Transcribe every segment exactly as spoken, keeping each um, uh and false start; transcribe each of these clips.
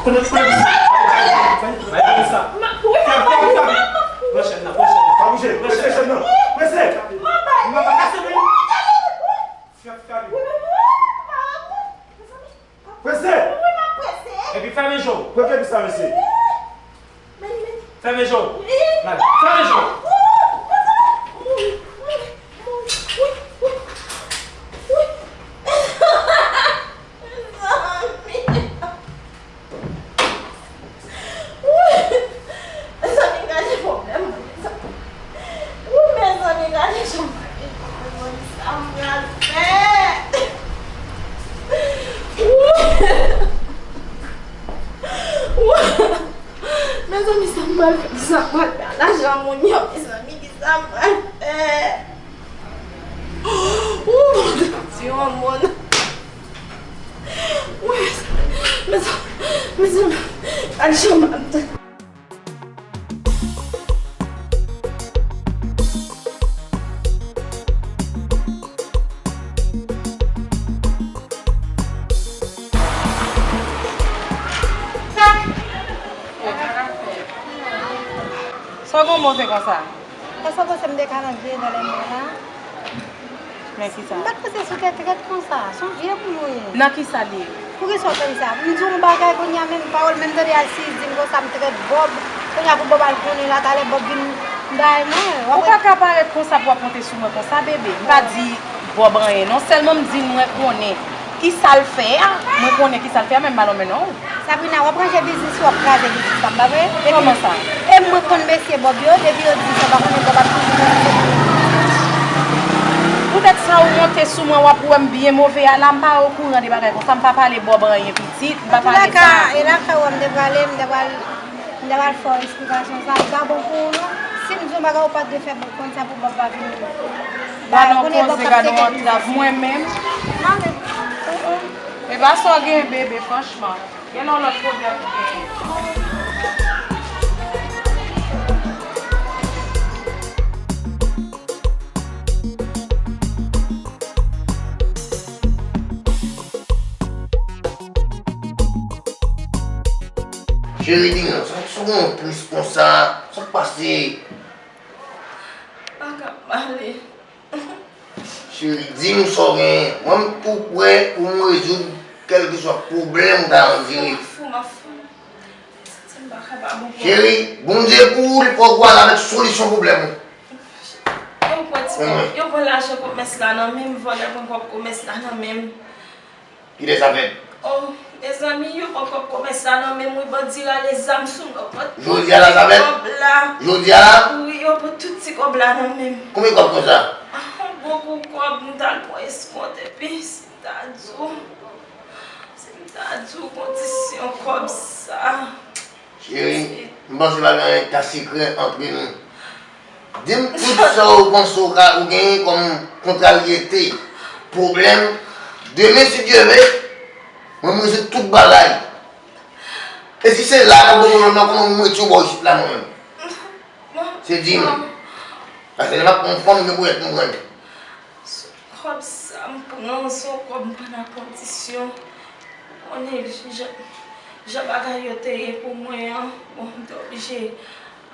Konnen, konnen. Bay, bay, bay, bay sa. Pran chèn nan, pran chèn nan. Pa bouje, prese chèn nan. Prese. M ap kase men. Prese. Epi fèmen je w. Prese sa, mesye. Fèmen je w. Gade, fèmen je w. Mezanmi, gade pwoblèm mwen, mezanmi. Wi, mezanmi, gade jan m pa gen kòb, mezanmi, sa m pral fè? Wi. Wi. Mezanmi, sa m pral fè? Sa m pral fè? Lajan moun yo, mezanmi, ki sa m pral fè? Wi, Bondye, Bondye, yon moun. Wi, mezanmi, mezanmi, gade jan m ap Sa w gen w move konsa? Èske w panse m te ka nan vye nan lè mwen la? Men kisa? M pa t panse sou tèt trèt konsa. Se yon vye moun ou ye. Nan kisa l ye? Poukisa w fè m sa? M di w yon bagay kounye a, menm pawòl menm tande Alsiz di m konsa m trèt Bòb. Kounye a pou Bòb al konnen la, talè Bòb vin bay mwen. Ou pa ka parèt konsa pou w ap monte sou mwen konsa, bebe. M pa di Bòb anyen non, sèlman m di mwen konnen kisa l fè a, mwen konnen kisa l fè a, men m pa lonmen non. Sabrina, w ap ranje biznis ou, w ap kraze biznis la, pa vre? Kòman sa? E mwen konn mesye Bòb yo, depi yo di sa, w pa konnen Bòb ap toujou konn se. Poutèt sa ou monte sou mwen, w ap wè m byen move a la, m pa okouran de bagay konsa, m pa pale Bòb anyen pitit, m pa pale sa. E lakay ou a m te prale, m te pral, m te pral fè w esplikasyon sa, li pa bon pou ou non. Si m di yon bagay ou pa t dwe fè Bòb konn sa pou Bòb pa vin. Ba non koze, gade yon antrav mwen menm. Non, men, mm, mm. E pa sa w gen bebe, franchman. Gen yon lòt pwoblèm ou genyen. Cheri, di mwen, sa, sa w gen tris konsa? Sa k pase? Pa ka pale. Cheri, di m sa w genyen. Mwen, m tou prè pou m rezoud kèlkeswa pwoblèm ou ta andire. M ap fou, m ap fou. Santi m pa kapab ankò. Cheri, Bondye pou ou, li fè w kwaz avèk solisyon pwoblèm ou. Yo pran ti kòb, yo pran lajan komès la nan men m, vòlè pran kòb komès la nan men m. Kilè sa fèt? Oh, mezanmi, yo pran kòb komès la nan men m wi, bandi rale zam sou m, yo pran tout ti kòb la. Jodi a la sa fèt? Jodi a la? Wi, yo pran tout ti kòb la nan men m. Konbyen kòb konsa? Ah, yon bon kou kòb, m t al pran eskont, epi si m ta di w, si m ta di w kondisyon kòb sa. Cheri, m panse pa gen anyen k ka sekrè antre nou. Di m tout sa w panse w ka, ou genyen kòm kontraryete, pwoblèm. Demen, si Dye vle, mwen, m rezoud tout bagay. E si se la k ap pwoblèm nan, konnen m retire w bò isit la, mwen menm. Se di m. Paske lè m ap pran yon fanm, gen ponyèt m pran. Kòb sa m pran, se yon kòb m pa nan kondisyon. Ou konnen jan, jan bagay yo te ye pou mwen an, bon, m te oblije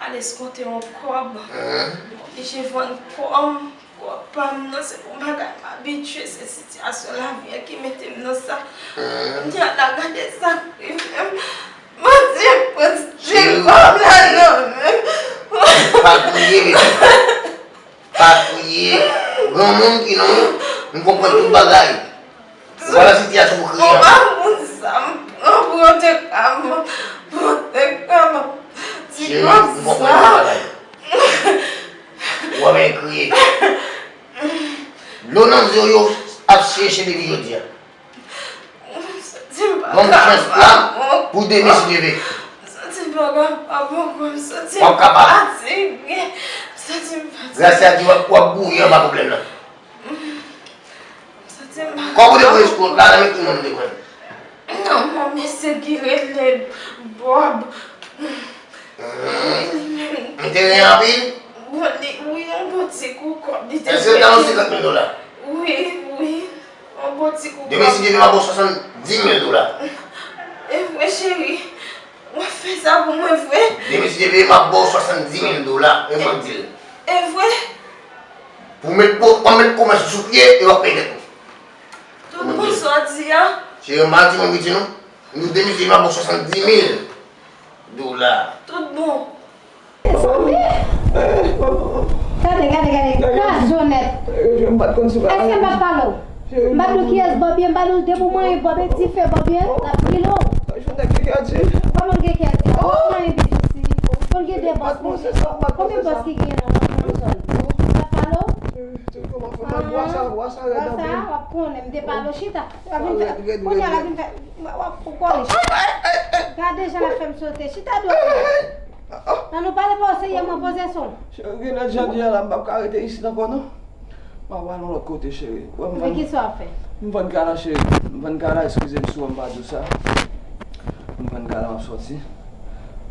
al eskonte yon kòb. M oblije vann kò m, kòb pa m nan, se pou bagay m abitye, se sitiyasyon lavi an ki mete m nan sa. Kounye a la, gade sa k rive m. Bondye pran ti kòb la nan men m. Pa kriye, bebe. Pa kriye. Granmoun ki nan ou, m konprann tout bagay. Ou pa nan sitiyasyon pou kriye. Ou pa moun sa, m pran pou yon te ka m, pou yon te ka m. Cheri, m konprann tout bagay. Ou pa bezwen kriye. Dlo nan zye w yo ap seche depi jodi a. Ban m chans la pou demen si Dye vle. M santi m pa kapab ankò, m santi m fatige. M santi m fatige. Gras a Dye, w ap, w ap bouyi anba pwoblèm nan. M santi m pa kapab. Kòb ou te pran eskont la, nan men ki moun ou te pran l? Nan men yon mesye ki rele Bob. Wi, li menm. Li te renmen anpil? Bon, li, wi, yon bon ti kou kòb li te mete. Èske l ta yon senkant mil dola? Wi, wi. Yon bon ti kou kòb. Demen, si Dye vle, m ap ba w swasanndis mil dola. E vre, cheri. W ap fè sa pou mwen vre? Demen si Dye vle, m ap ba w swasanndis mil dola, e mwen k di l. E vre? Pou w met, pou w met komès ou sou pye, e w ap peye tèt ou. Tout bon sa w di a? Cheri, m pa di mwen piti non. M di w demen si Dye vle, m ap ba w swasanndis mil dola. Tout bon. Mezanmi! Gade, gade, gade, kraze w nèt! Èske m pa t pale w? M pa t di w kiyès Bòbye, m pa t di w depi w manyen Bòbye dife Bòbye l ap brile w. Kòman l gen kè di a? Ou konn gen de bòs konbyen? Konbyen bòs ki genyen nan zòn? M pa t pale w? Bwa sa, w ap konnen, m te pale w chita. W ap vin fè, kounye a l ap vin fè, w ap kole chita. Gade jan l ap fè m sote, chita dwat mwen. Nan nou pale pa w seryèman poze son. Cheri, genlè jan di a la, m p ap ka rete isit ankò non. M ap al yon lòt kote, cheri. Ou wè m vann. Men kisa w ap fè? M vann kay la, cheri. M vann kay la, eskize m si w wè m pa di w sa. M vann kay la, m ap sòti.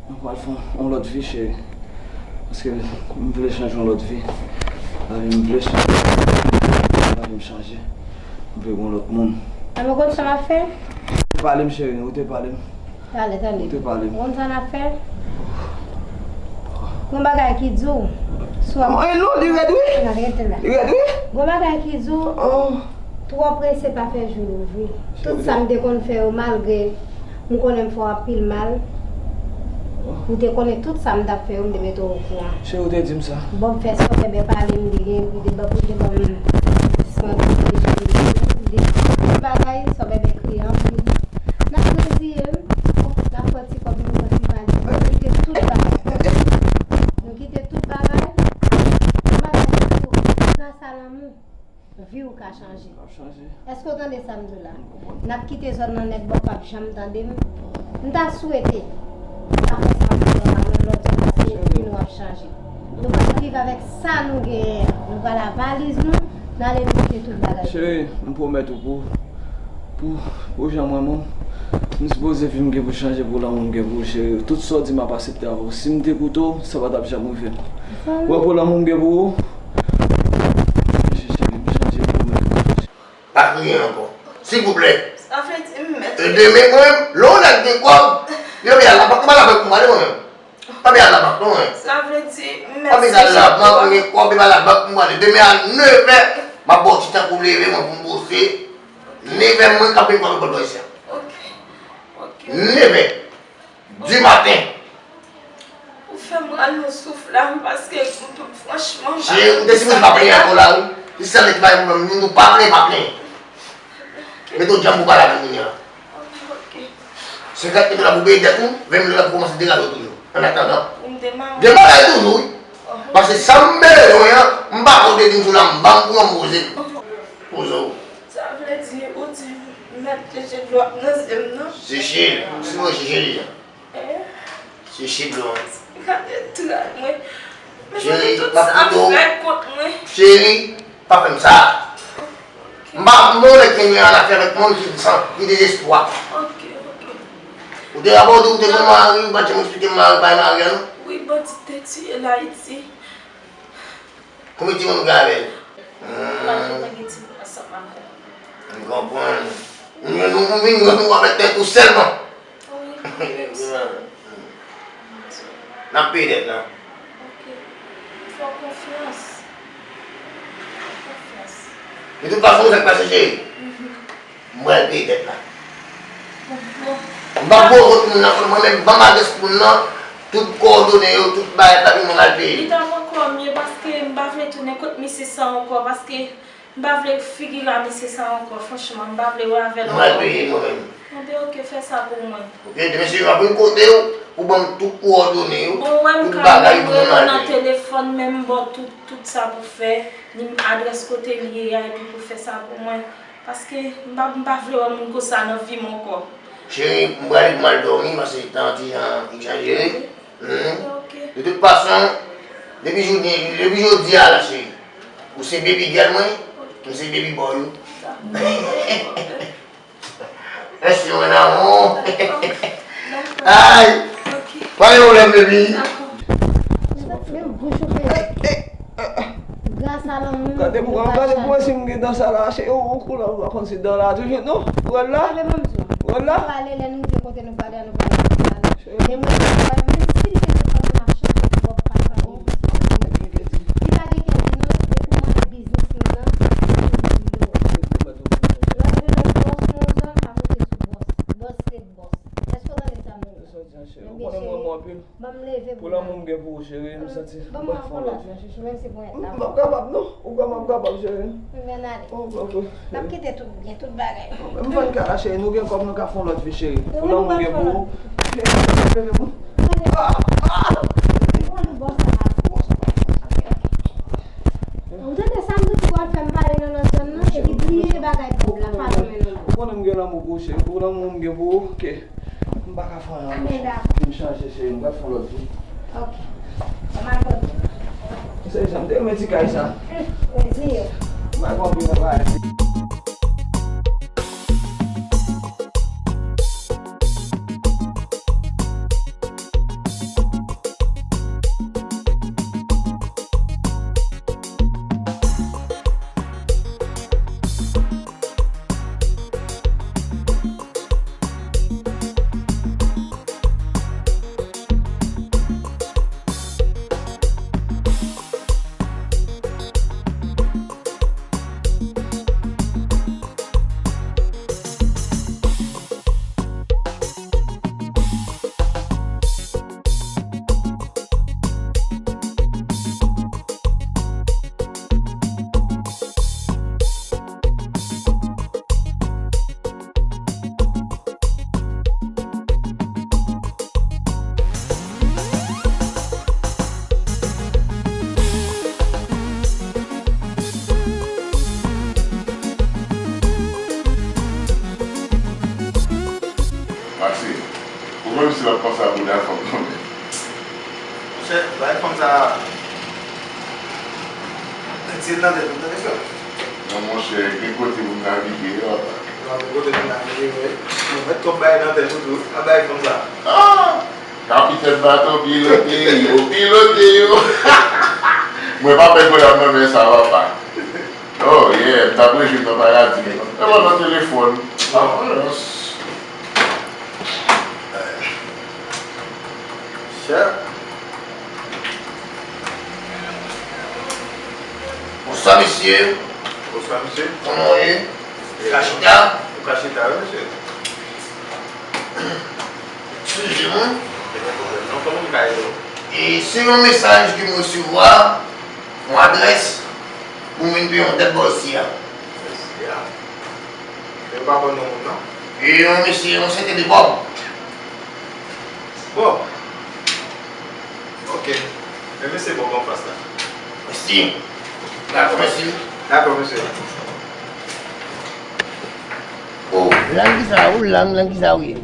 M ap al fè yon lòt vi, cheri. Paske m vle chanje yon lòt vi. Lavi m vle chanje. Lavi m chanje. M vle yon lòt moun. Enben ou konn sa m ap fè? Ou te pale m, cheri, ou te pale m. Tande, tande. Ou te pale m. Ou konn sa n ap fè? Gon bagay ki di w, si w ap. Ay non, li rèd wi. Rete la. Li rèd wi. Gon bagay ki di w, twò prese pa fè jou louvri. Tout sa m te konn fè yo, malgre m konnen m fè w anpil mal, ou te konnen tout sa m t ap fè yo, m te mete w okouran. Cheri, ou te di m sa. Bon, m fè sa, ou te byen pale m, li gen, li te ban, li te ban m, li te di m bagay, sa w bèbè kriye anpil. N ap reziye m, n ap fè ti kòb nou, fè ti valiz, nou kite tout bagay. Nou kite tout bagay, nou bagay nou tou, gras a lanmou, vi w ka chanje. Èske w tande sa m di w la? N ap kite zòn nan nèt, bò p ap janm tande m. M ta swete, m ta fè sa m di w la, nan lòt zòn, paske vi nou ap chanje. Nou pral viv avèk sa nou genyen an. Nou pral a valiz nou, n ale nou kite tout bagay. Cheri, m pwomèt ou pou, pou, pou jan m renmen w, m sipoze vi m gen pou chanje pou lanmou m gen pou ou, cheri. Tout sa w di m ap aksepte avè w. Si m te koute w, sa pa t ap janm rive m. Ou wè pou lanmou m gen pou ou, cheri, m chanje, m pwomèt ou. Pa kriye ankò. Silvouplè. Sa vle di m mèt. E demen mwen, lè yon nèg gen kòb, yo vin al labank, m pa labank pou m ale mwen menm. Pa vin al labank non mwen. Sa vle di m mèt. Pa vin al labank, mwen gen kòb, m pa labank pou m ale. Demen a nevè, m ap ba w ti tan pou w leve mwen pou m bwose. Nevè mwen k ap vin pran m bò dwèt isi a. Ok. Ok. Nevè. Du matin. Ou fè m pran yon souf la, paske m p-, franchman, m pa. Cheri, ou te sipoze pa plenyen ankò la, wi. Se sèl nèg ki pa gen pwoblèm, nou pa plenyen, pa plenyen. Mete w djanm pou pale avè m kounye a. Ok, ok. Senkant mil dola pou peye dèt ou, ven mil dola pou kòmanse degaje w toujou. Annatandan. Pou m demare. Demare toujou, wi. Paske sa m bezwen an, m pa konn te di m sou la, m ban m pou yon poze. Poze w. Sa vle di, ou di m mèt seche dlo ap nan zye m nan? Seche l, si w seche l deja. Seche dlo an. Gade tray mwen. Cheri, m ap kite w. Cheri, pa fè m sa. M pa, m pa yon nèg ki gen anafè avèk moun ki san, ki dezespwa. Ok, ok. Ou te rapò di ou te gen mari, ou pa t janm eksplike m mari pa mari an non. Wi, bandi te tiye l Ayiti. Konbyen timoun ou gen avè l? Mwen pa janm gen timoun ansanm avè l. M konprann. M jwenn ou, m vin jwenn ou avèk tèt ou sèlman. Wi. N ap peye dèt la. Ok. M fè w konfyans. M fè w konfyans. De tout fason, sa k pase, cheri? M pral peye dèt la. M p ap voye w kot moun nan, mwen menm, ban m adrès moun nan, tout kowòdone yo, tout bagay, epi mwen al peye. Li t ap ankò mye paske m pa vle tounen kot misye sa ankò, paske m pa vle figire a misye sa ankò, franchman, m pa vle wè avè l ankò. Mwen al peye mwen menm. Enben, ok, fè sa pou mwen. Ok, demen si m ap vin kote w, pou ban m tout kowòdone yo, tout bagay pou mwen al peye. Bon, ou wè m ka rele w nan telefòn, men m ba w tout, tout sa pou fè, ni adrès kote l ye a, epi pou fè sa pou mwen. Paske m pa, m pa vle wè moun konsa nan vi m ankò. Cheri, m prale pou m al dòmi, paske tan an ti jan egzajere. Wi. Ok. De tout fason, depi jodi, depi jodi a la, cheri, ou se baby girl mwen, m se baby boy ou. Dakò. Mèsi, mon amour. Dakò. Ay! Ok. Pa gen pwoblèm, baby. Dakò. Men bouch ou fè. Gras a lanmou. Gade pou mwen, gade pou mwen si m gen dan sa la, se yon, yon koulè, m pa konn si dan la toujou non. Ou wè l la? Ou wè l la? Ou pale, lè nou rive kote nou pale a, nou pale. Cheri. Menm lè w wè, menm si li te gen fanmi, m ap chanje bòb pa fanmi. Li pa gen kè di non, depi w mande biznis nou nan, se pou li yo. Lòt jounen bòs nou zòn, pa moute sou bòs. Bòs ret bòs. Èske w tande sa m di w la? Ou konnen m renmen w anpil. Ban m leve pou lanmou m gen pou ou, cheri, m santi m pral fè yon lòt vi. M p ap kapab, non. Ou kwè m ap kapab, cheri? M ann ale. Oh, ok. N ap kite tout byen, tout bagay. M vann kay la, cheri. Nou gen kòb, nou ka fè yon lòt vi, cheri. Pou lanmou m gen pou ou. Leve pou ou. Ou tande sa m di w al fè m pale nan lòt zòn nan, epi bliye bagay bòb la, pa nan men nou. Ou konnen m gen lanmou pou ou, cheri. Pou lanmou m gen pou ou, ok. M pa ka fè anyen ankò. Vin chanje, cheri, m pral fè yon lòt vi. Ok. Sa m al kote. Se jan m te renmen ti kay sa. Plezi. M pa konprann bagay. Maxime, ou konn si l ap panse a bouda fanm nan menm. Monchè, bay fanm sa. Tire nan tèt ou, tande frè m. Non, monchè, gen kote pou m navige, papa. Non, gen kote pou navige, wi. Ou mèt twòp bagay nan tèt ou tou, pa bay fanm sa. Ah! Kapitèn bato, pilote yo, pilote yo. Mwen pa pè gòl ap nan men sa, papa. Oh, yeah, m t ap rejwi m nan paradi. E mwen nan telefòn. Ah, yes. Chè. Bonswa, mesye. Bonswa, mesye. Kòman w ye? Ou ka chita? Ou ka chita, wi, mesye. Eskize mwen. Gen pwoblèm non, kòman m ka ede w? E se yon mesaj ke m resevwa, yon adrès, pou m vin peye yon dèt bòs isi a. Bòs isi a? Yo pa bon non moun, non? E yon mesye, yon sèten de Bòb. Bòb? Ok. Men mesye Bòb anfas la. Mèsi. Dakò, mèsi. Dakò, mesye. Oh, lang kisa, oh, lang, lang kisa ou ye?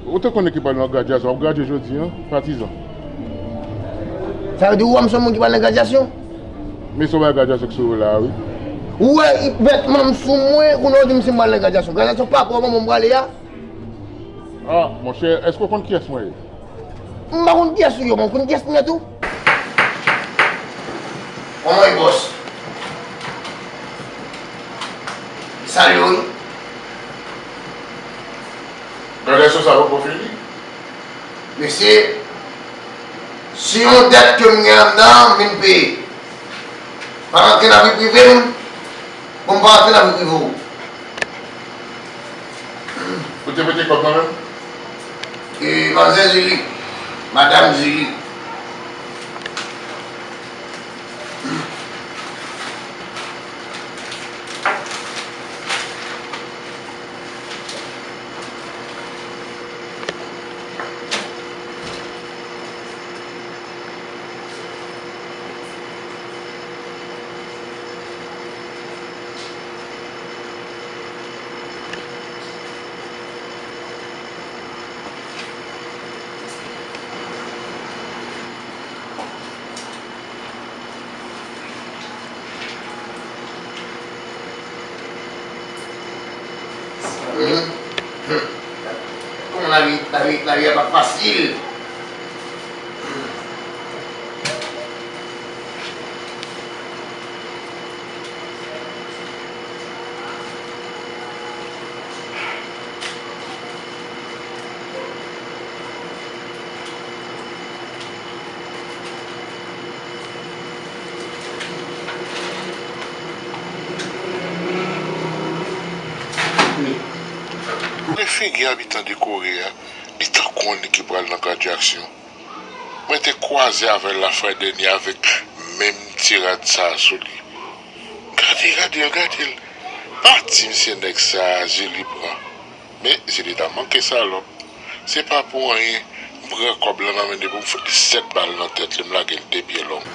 Ou te konnen ki pral nan gradyasyon, w ap gradye jodi a, patizan. Sa vle di ou wè m se yon moun ki pral nan gradyasyon? Men se yon bagay gradyasyon ki sou ou la, wi. Ou wè vètman m sou mwen, kounye a w di m si m pral nan gradyasyon. Gradyasyon pa pou mwen m prale a. Ah, monchè, èske w konn kiyès mwen ye? M pa konn kiyès ou ye, men w konn kiyès m ye tou. Kòman e bòs? Salye w wi. Gade sou sa poko fini. Mesye, se yon dèt ke m gen anndan, m vin peye. Pa rantre nan vi prive m, pou m pa rantre nan vi prive w. Ou te mete kòb nan men m? E, manzè Zili, madanm Zili. Kòman lavi, lavi, lavi a pa fasil. Figi abitan dekore a, li tankou yon nèg ki pral nan kan de aksyon. Mwen te kwaze avè l la fwa dènye avèk menm ti rad sa a sou li. Gade, gade l, gade l. Pa di m se nèg sa a je li pran. Men je li ta manke salòp. Se pa pou anyen, m pran kòb lan nan men li pou m fout li sèt bal nan tèt li, m lage l de pye long.